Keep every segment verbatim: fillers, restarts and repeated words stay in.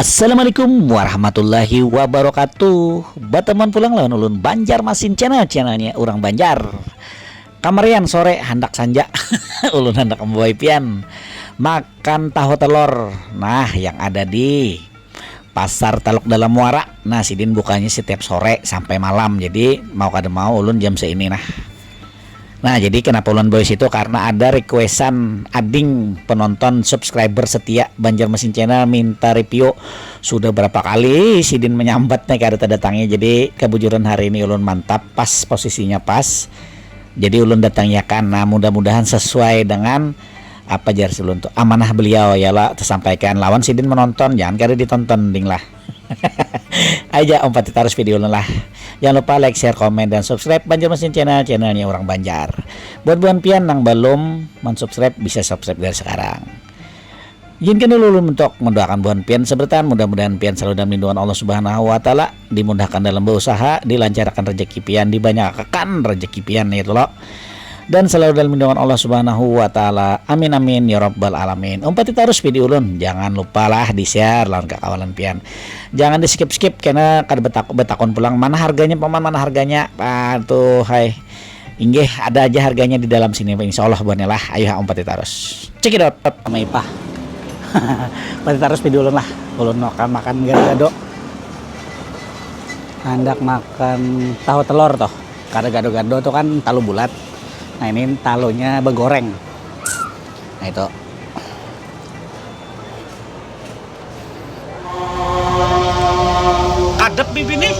Assalamualaikum warahmatullahi wabarakatuh. Batamuan pulang lawan ulun Banjarmasin Channel, channelnya urang Banjar. Kamarian sore handak sanja, ulun handak membawai pian makan tahu telur. Nah, yang ada di Pasar Teluk Dalam Muara. Nah, sidin bukanya setiap sore sampai malam. Jadi, mau kada mau ulun jam seini nah. Nah, jadi kenapa ulun bawa situ? Karena ada requestan ading penonton subscriber setia Banjarmasin Channel minta review. Sudah berapa kali sidin menyambat nih kada terdatangnya. Jadi kebujuran hari ini ulun mantap, pas posisinya pas. Jadi ulun datangiakan. Nah, mudah-mudahan sesuai dengan apa jar ulun tuh, amanah beliau ya lah tersampaikan lawan sidin menonton, jangan kada ditonton ding lah. Aja umpati tarus video ulun lah. Jangan lupa like, share, komen, dan subscribe Banjarmasin Channel, channelnya orang Banjar. Buat buhan pian nang belum mensubscribe, bisa subscribe dari sekarang. Izinkan dulu ulun untuk mendoakan buhan pian seberatan, mudah-mudahan pian selalu dalam lindungan Allah Subhanahu wa Ta'ala, dimudahkan dalam berusaha, dilancarkan rezeki pian, dibanyakan rezeki pian ya lo, dan selalu dalam lindungan Allah Subhanahu wa Ta'ala. Amin, amin, ya Rabbal Alamin. Umpati tarus video ulun, jangan lupa lah di share lawan kakawalan pian. Jangan di skip skip karena kada betak betakon pulang mana harganya paman, mana harganya. Aduh hai. Inggih, ada aja harganya di dalam sini, insya Allah buahnya lah. Ayo ha, umpati tarus. Cekidot sama Ipah. Umpati tarus video ulun lah. Ulun makan makan gado-gado. Handak makan tahu telur tuh. Kada gado-gado tuh kan talu bulat. Nah, ini talunya begoreng. Nah, itu. Kadep bibi nih.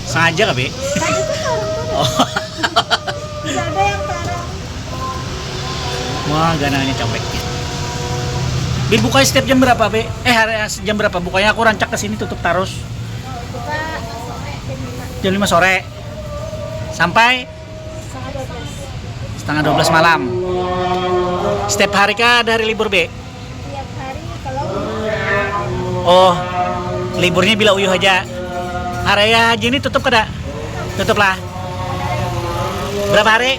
Sengaja kah, Bi? Tadi tuh tarung tuh. Oh. Tidak ada yang tarung. Wah, ganalnya cobeknya. Bi buka setiap jam berapa, Bi? Eh, hari jam berapa bukanya? Aku rancak ke sini tutup tarus. Buka sore jam lima. Jam lima sore. Sampai setengah dua belas. Setengah dua belas malam. Setiap hari kah ada hari libur, Bi? Tiap hari kalau. Oh, liburnya bila uyuh aja. Hari raya haji ini tutup kada? Tutup lah. Berapa hari?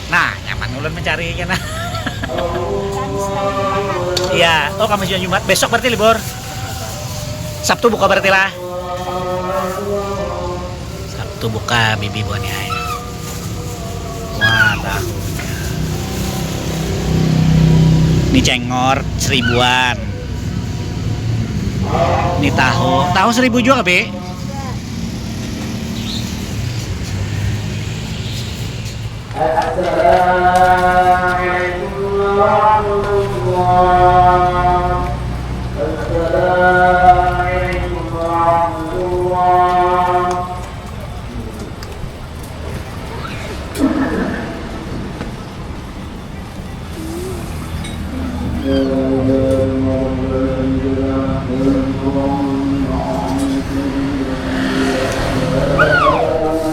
Nah, nyaman ulun mencari kena. Kamis dan Jumat. Iya, oh Kamis dan Jumat. Besok berarti libur. Sabtu buka berarti lah. Sabtu buka bibi buahnya ai. Wah, tahunya. Ini cengor seribuan. Ini tahu, tahu seribu juga, Bi. Assalamualaikum warahmatullahi. Assalamualaikum warahmatullahi.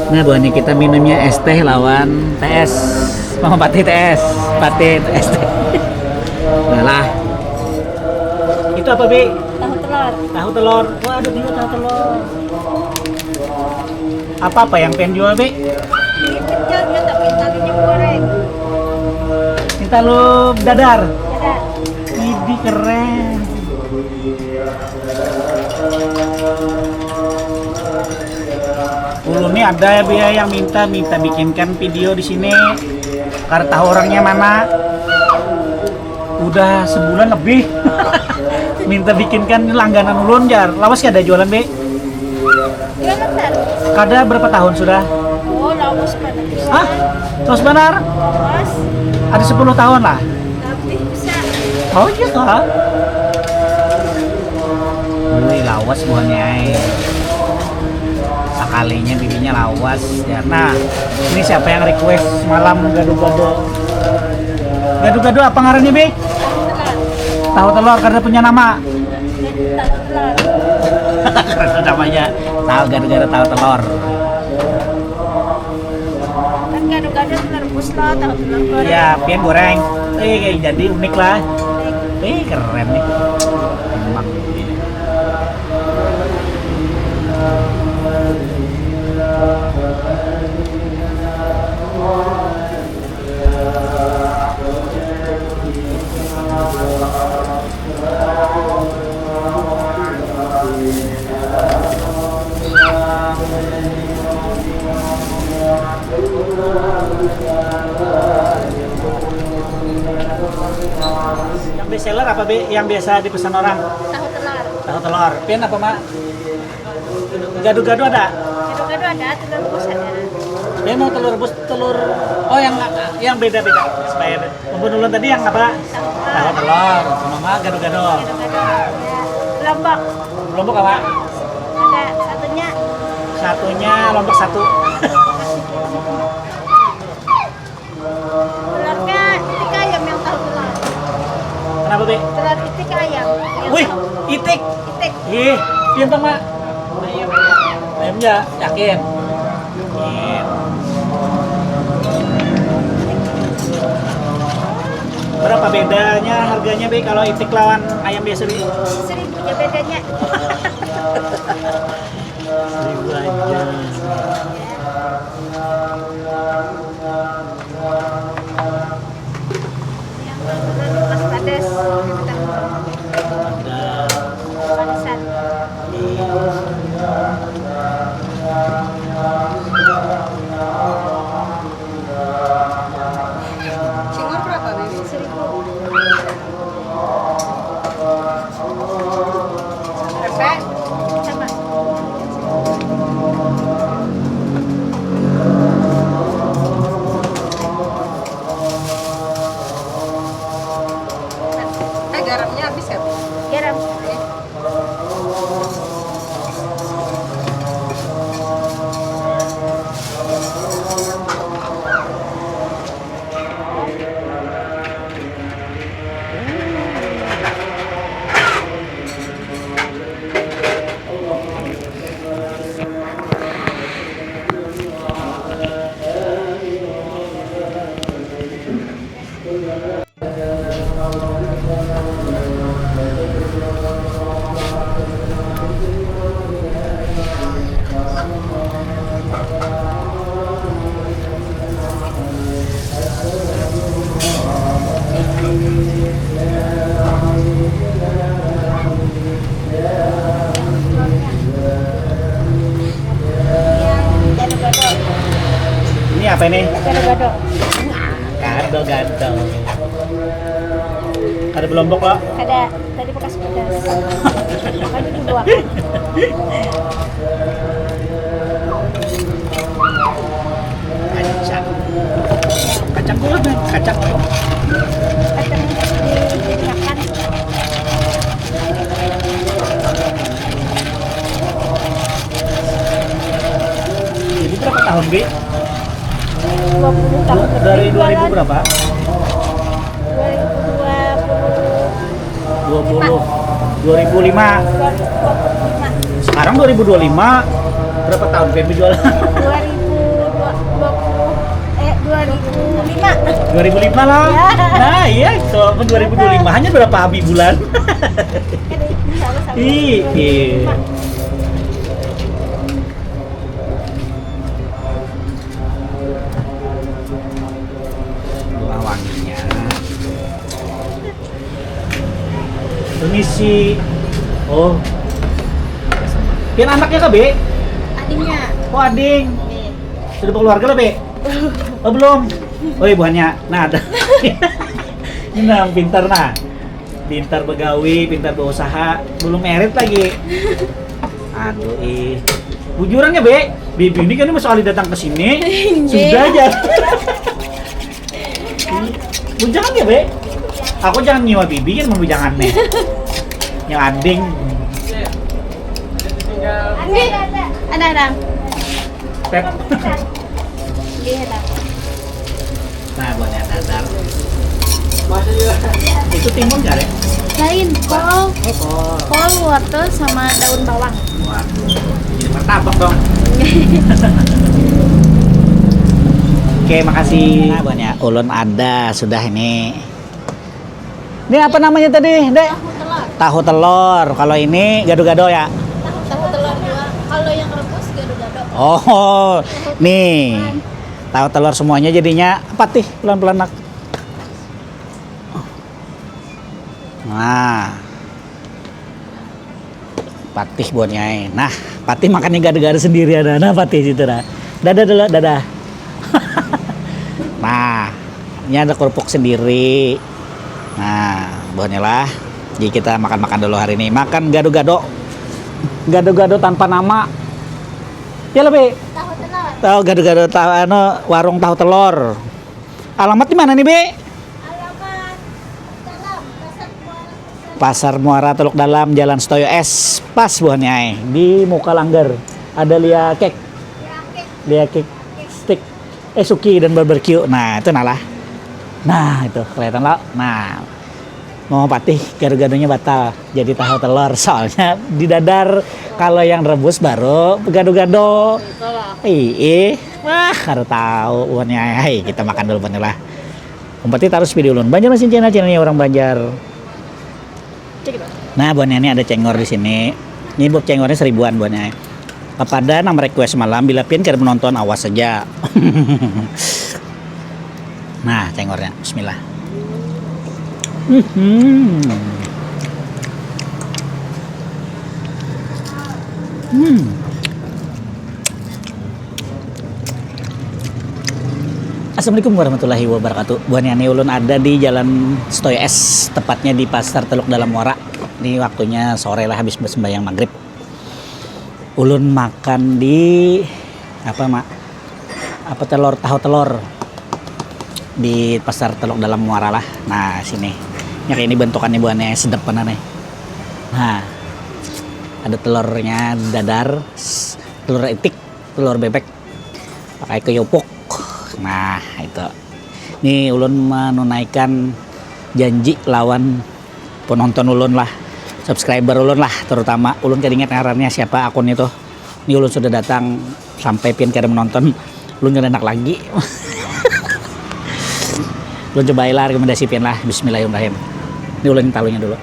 Nah, buah ini kita minumnya es teh lawan T S. Mau pati T S, pati es teh. Nah lah. Itu apa, Bi? Tahu telur. Tahu telur. Wah, ada juga tahu telur. Apa-apa yang pengen jual, Bi? Ini pecel juga, tapi tahunya goreng. Ini tahu dadar. Dadar. Ini keren. Ulun nih ada ya, Bi, ya, yang minta minta bikinkan video di sini. Kada tahu orangnya mana. Udah sebulan lebih minta bikinkan, ini langganan ulun jar. Lawas kada jualan, Bi? Jualan terus. Kada berapa tahun sudah? Oh, lawas banget. Hah? Lawas banar? Lawas. Ada sepuluh tahun lah. Lebih bisa. Oh iya kah? Wih, lawas buahnya ai. Sakalinya bibinya lawas ya. Nah, ini siapa yang request semalam gado-gado? Gado-gado apa ngarannya, Bi? Tahu telur, kada punya nama. Namanya tahu gado-gado tahu telur. Kan gado-gado telur buslo, tahu telur goreng. Ya, pian goreng. Eh, jadi unik lah. Eh, keren nih. Emang. Yang best seller apa, Be? Yang biasa dipesan orang? Tahu telur. Tahu telur. Pian apa, Mak? Gado-gado ada? Gado-gado ada, telur rebus ada. Pian mau telur rebus, telur, oh, yang, yang beda-beda supaya beda. Ampun, ulun tadi yang apa? Tahu telur. Tahu telur, sama, Mak, gado-gado. Gado-gado. Ya. Lombok. Lombok apa? Ada satunya. Satunya Lombok satu. Telurnya itik ayam yang tahu telur. Kenapa, Be? Telur itik ayam. Yang Wih, tahu. Itik. Itik. Ih, pintar, Mak. Ayamnya, yakin? Yakin. Berapa bedanya harganya, Be, kalau itik lawan ayam biasa, Be? Seribu aja bedanya. Seribu aja. Yang bekas padas, yang bekas Ada. Padasan. Cingur berapa, Bibi? Seribu. Resek. Sama. Eh, garamnya habis ya? Garam. Ini apa ini? Gado-gado. Gado-gado. Ada belombok, Pak? Ada. Tadi bekas pedas. Aduh, dulu aku. Kacang. Kacang kulit, Bang. Kacang apa? Kacang dimakan. Ini berapa tahun, Bi? Dua puluh tahun. Dari lebih dua ribu jualan. Berapa? Dua ribu dua puluh. Dua puluh. Dua ribu lima. Dua ribu dua puluh lima. Sekarang dua ribu dua puluh lima. Berapa tahun pian berjualan? Dua ribu dua puluh, eh, dua ribu lima. Dua ribu lima lah. Ya. Nah, iya, kalau pun dua ribu dua puluh lima hanya berapa habis bulan? Kan ini salah satu. Iya. Dua ribu lima. Bunga wanginya. Permisi. Oh. Pian anaknya kah, Be? Adingnya. Oh, ading. Iya. Sudah berkeluarga lah, Be? Oh, belum. Oh, iya, buhannya. Nah, ada. Ini nah, pintar, nah. Pintar begawi, pintar berusaha, belum merit lagi. Aduh, ih. Bujuran ya, Be? Bibi ini kan masuk kali datang ke sini. Iya. Sudah aja. Bujangan ya, Be? Aku jangan nyiwa bibi kan mau bujangan nih. Nyiwa ading. Ini ada, ada. Pet. Iya, ada. Nah, buatnya dadar. Itu timun kali? Lain, kol. Oh, kol. Kol, wortel, sama daun bawang. Waduh, jadi martabak dong. Oke, makasih. Nah, buatnya ulun ada sudah ini. Ini apa namanya tadi, Dek? Tahu telur. Tahu telur. Kalau ini gado-gado ya? Tahu, tahu telur dua. Kalau yang rebus gado-gado. Oh, nih. Tahu telur semuanya jadinya patih pelan-pelan, nak. Nah. Patih buatnya, eh. Nah, patih makannya gado-gado sendirian. Nah, patih situ, nah. Dadah dulu, dadah. Nah, ini ada kerupuk sendiri. Nah, buahnya lah. Jadi kita makan-makan dulu hari ini. Makan gado-gado. Gado-gado tanpa nama. Ya lebih. Tahu telur. Tahu gado-gado tahu anu warung tahu telur. Alamat di mana nih, Be? Alamat dalam Pasar Muara. Pasar Muara Teluk Dalam, Jalan Setoyo S, pas buhannya ai. Di muka langgar ada Lia Cake. Lia Cake. Lia Cake Stick. Eh, suki dan barbecue. Nah, itu nalah. Nah, itu kelihatan lah. Nah, mau patih gado-gadonya batal jadi tahu telur. Soalnya di dadar kalau yang rebus baru gado-gado. Ih, wah, kada tahu buhannya ai. Hai, kita makan dulu buhannya lah. Umpati tarus video ulun. Banjarmasin Channel, channelnya orang Banjar. Nah, buahnya ini ada cengor di sini. Ini box cengornya seribuan buahnya. Kepada yang request malam, bila pian kada menonton, awas saja. Nah, cengornya. Bismillah. Hmm. Hmm. Assalamualaikum warahmatullahi wabarakatuh. Buhannya ni ulun ada di Jalan Setoyo S, tepatnya di Pasar Teluk Dalam Muara. Ini waktunya sore lah, habis bersembahyang maghrib. Ulun makan di apa, Mak? Apa telur, tahu telur di Pasar Teluk Dalam Muara lah. Nah, sini. Ya, kayak ini bentukannya buahnya sedap benar nih. Nah, ada telurnya dadar, s- telur itik, telur bebek, pakai keyupuk. Nah, itu. Nih, ulun menunaikan janji lawan penonton ulun lah, subscriber ulun lah, terutama ulun kada ingat ngarannya siapa akun itu. Ini ulun sudah datang sampai pian kada menonton, ulun kada enak lagi. Ulun coba lah rekomendasi pian lah. Bismillahirrahmanirrahim. Ini ulun talunya dulu.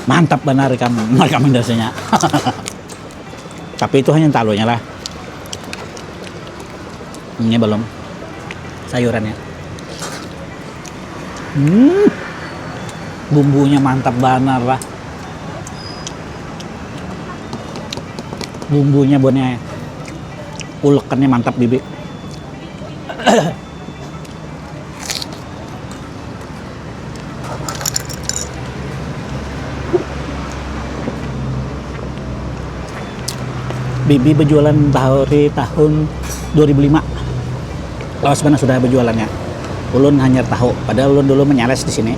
Mantap banar ikam rekomendasinya. Tapi itu hanya talunya lah. Ini belum sayurannya. Hmm. Bumbunya mantap banar lah. Bumbunya buhannya ulekannya mantap, bibi. Bibi berjualan dari tahun dua ribu lima. Lawas mana sudah berjualannya. Ulun hanya tahu, padahal ulun dulu menyales di sini.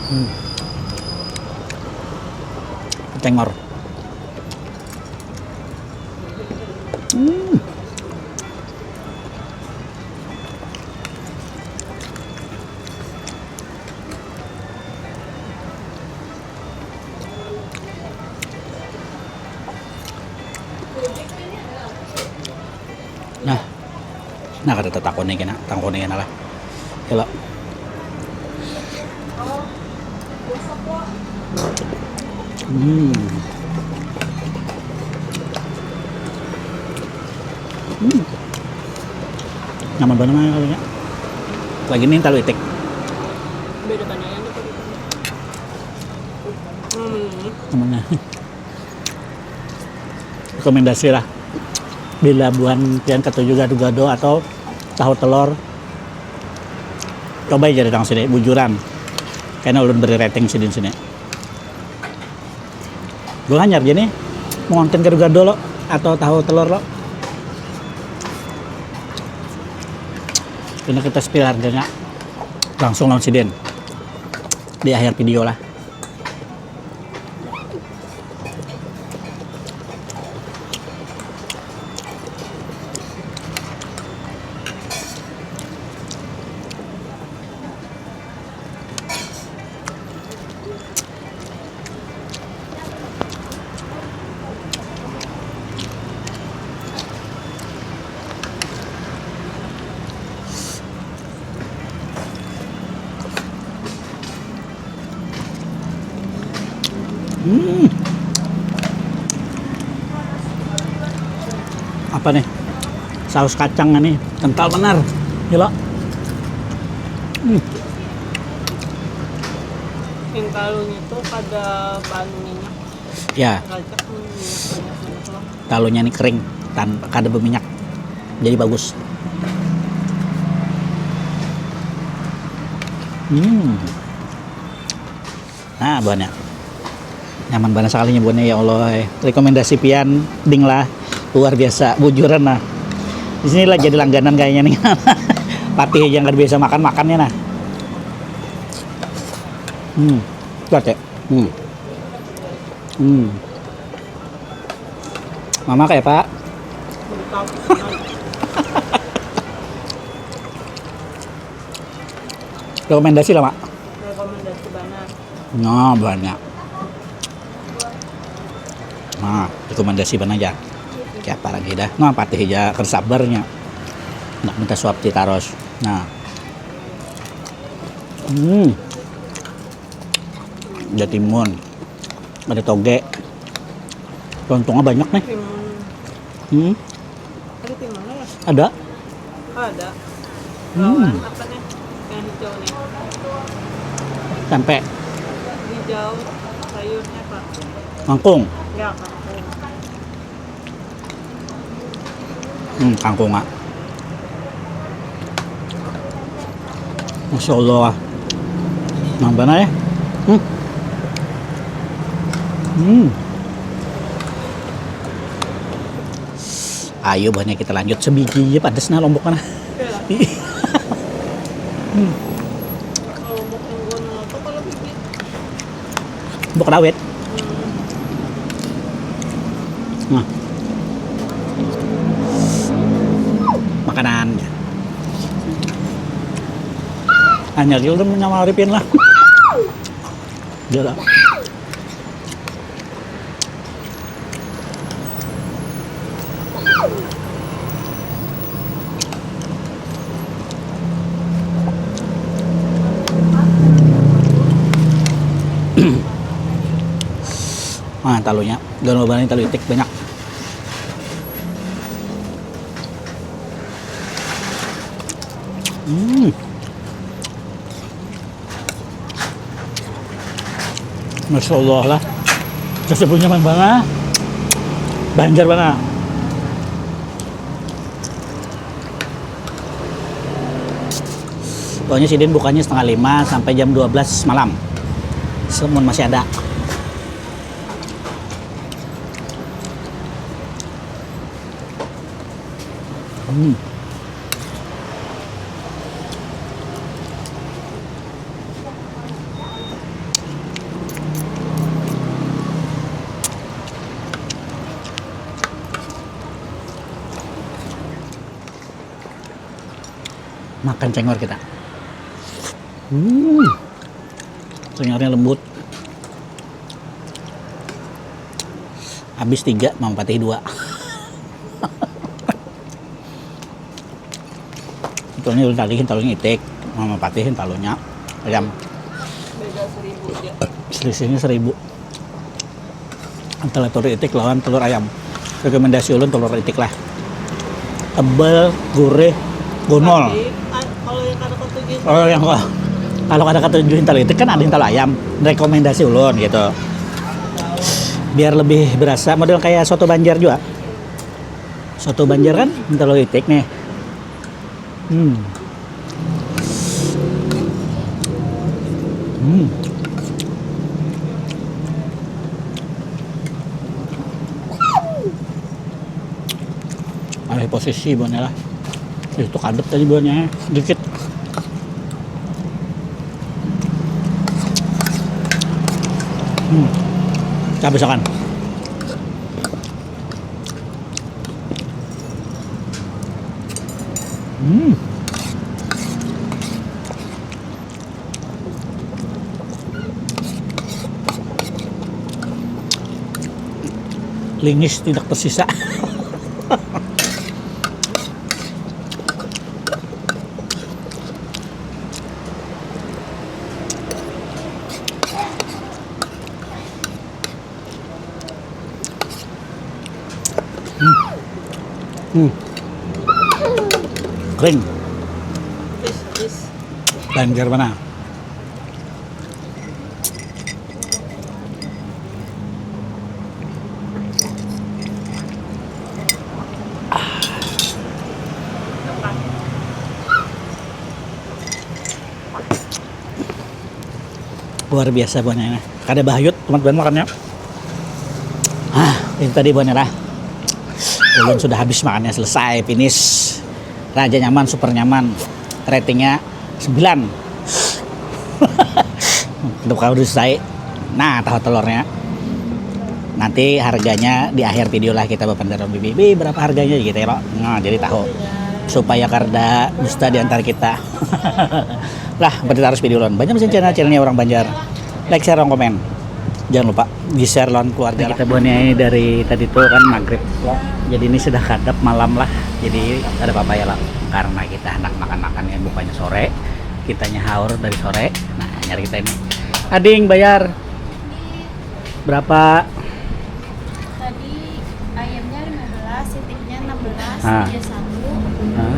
Hmm. Cengor. Hmm. Nah, nah kada tatakuni kena, tangkuni kena lah. Kilo. Hmm. Hmm. Nyaman banget namanya kalau ya. Lagi nih talu itik. Beda pandangan tuh. Hmm. Namanya. Rekomendasi lah. Bila buhan pian katuju gado-gado atau tahu telur, coba aja datang sini, bujuran. Karena ulun beri rating sidin sini. Gue hanyar gini, mau konten gado-gado lo atau tahu telur lo. Kena kita spill harganya langsung lawan sidin di akhir video lah. Hmm. Apa nih? Saus kacangnya nih kental benar. Gila. Hmm. Yang kalunya tuh kada banu minyak. Ya. Kacang minyak banyak banget loh. Talunya nih kering, tanpa kada berminyak. Jadi bagus. Hmm. Nah, buhannya. Nyaman banget sekalinya buhannya, ya Allah. Rekomendasi pian, ding lah. Luar biasa, bujuran lah. Di sini lah jadi langganan kayaknya nih. Patih aja nggak biasa makan makannya nah. Hmm, kuat ya. Hmm. Hmm. Mama kayak pak. Rekomendasi lah, Mak. Rekomendasi banget. Nah, banyak. Nah, rekomendasi banget aja. Siapa lagi dah? Nah, patih aja kan sabarnya. Nak minta suap ti taros. Nah. Hmm. Ada timun. Ada toge. Lontongnya banyak nih. Timun. Hmm. Ada timunnya ya? Ada. Oh, ada. Hmm. Lawan apa nih? Yang hijau nih. Tempe. Hijau, sayurnya apa? Kangkung. Ya, kangkung. Hmm, kangkung ah. Masya Allah. Nang mana ya? Hmm. Hmm. Ayo banyak kita lanjut sebiji aja padas nah lombok mana. Hmm. Lombok yang gua nonton kalau bibit. Buk rawit. Nah. Makanan. Hanya dulu nyawa Arifin lah. Dia lah. Nah, talunya. Daun bawang talu itik banyak. Hmm. Masya Allah lah. Tersebutnya mana? Banjar mana? Pokoknya sidin bukanya setengah lima sampai jam dua belas malam. Semun masih ada. Hmm. Makan cengor kita. Hmm. Cengornya lembut. Habis tiga, mama patih dua. Itu ulun tadi hintalunya itik, mama patih hintalunya ayam. Beda seribu aja. Selisihnya seribu. Antara telur itik lawan telur ayam. Rekomendasi ulun telur itik lah. Tebal, gurih, gonol. Tapi, kalau yang kada ketuju, oh, yang kok. Kalau kada ketuju hintalu itik kan ada hintalu ayam. Rekomendasi ulun gitu. Biar lebih berasa model kayak soto Banjar juga. Soto Banjar kan hintalu itik nih. Hmm. Hmm. Alih posisi buhannya lah. Itu kadep tadi buhannya dikit. Hmm. Kita habisakan. Hmm. Lingis tidak tersisa. Hmm. Hmm. Kering. Banjar mana? Luar biasa buahnya ini. Kada bahayut, teman-teman, makannya. Ah, itu tadi buahnya lah. Ulun sudah habis makannya, selesai, finish. Raja nyaman, super nyaman. Ratingnya sembilan. Untuk kau selesai. Nah, tahu telurnya. Nanti harganya di akhir video lah, kita bapandaran bibi berapa harganya gitu ya, Pak. Nah, jadi tahu. Supaya kada dusta di antara kita. Lah, berarti harus video lawan. Banyak mesin channel-channelnya orang Banjar. Like, share, dan komen. Jangan lupa di-share lawan keluarga. Kita buahnya ini dari tadi tuh kan maghrib. Jadi ini sudah kadap malam lah. Jadi ada apa-apa ya lah. Karena kita hendak makan-makan yang bukanya sore. Kitanya haur dari sore. Nah, nyari kita ini. Ading, bayar. Berapa? Tadi ayamnya lima belas, sitinya enam belas, ah, tiga satu. Ah.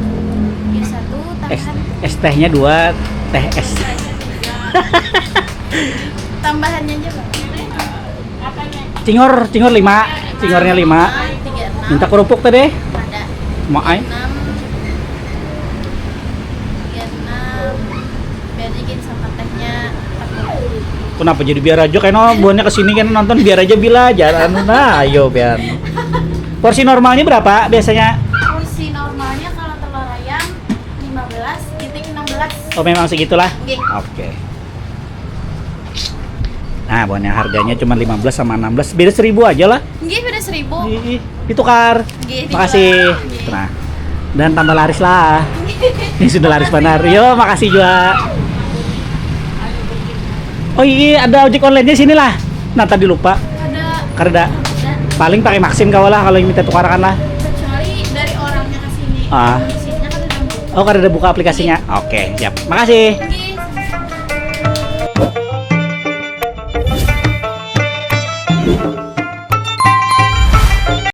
Tiga satu, es, tahan. Es tehnya dua, teh es. Rasanya tiga. Tambahannya aja, Bang. Apanya? Cingor, cingor lima. Cingornya lima. Tiga enam. Minta kerupuk tadi? Ada. Mau ai? Enam. Tiga enam. Biar aja gin sama tehnya. Kenapa jadi biar aja? Kayaknya buahnya kesini kan nonton, biar aja bila aja. Anu, nah, ayo, Pian. Porsi normalnya berapa biasanya? Porsi normalnya kalau telur ayam lima belas, giting enam belas. Oh, memang segitulah? Nggih. Oke. Nah, buahnya harganya cuma lima belas sama enam belas. Beda seribu aja lah. Nggih, beda seribu. Ih, ih, ditukar. Nggih, makasih. Ditukar. Nggih. Nah, dan tambah laris lah. Ini sudah laris banar. Yo, makasih juga. Oh iya, ada ojek online-nya sini lah. Nah, tadi lupa. Ada. Kada. Paling pakai Maxim kawa lah kalau yang minta tukarakan lah. Kecuali dari orangnya ke sini. Ah. Di sini kan udah buka. Oh, kada ada buka aplikasinya. Oke, siap. Makasih. Nggih.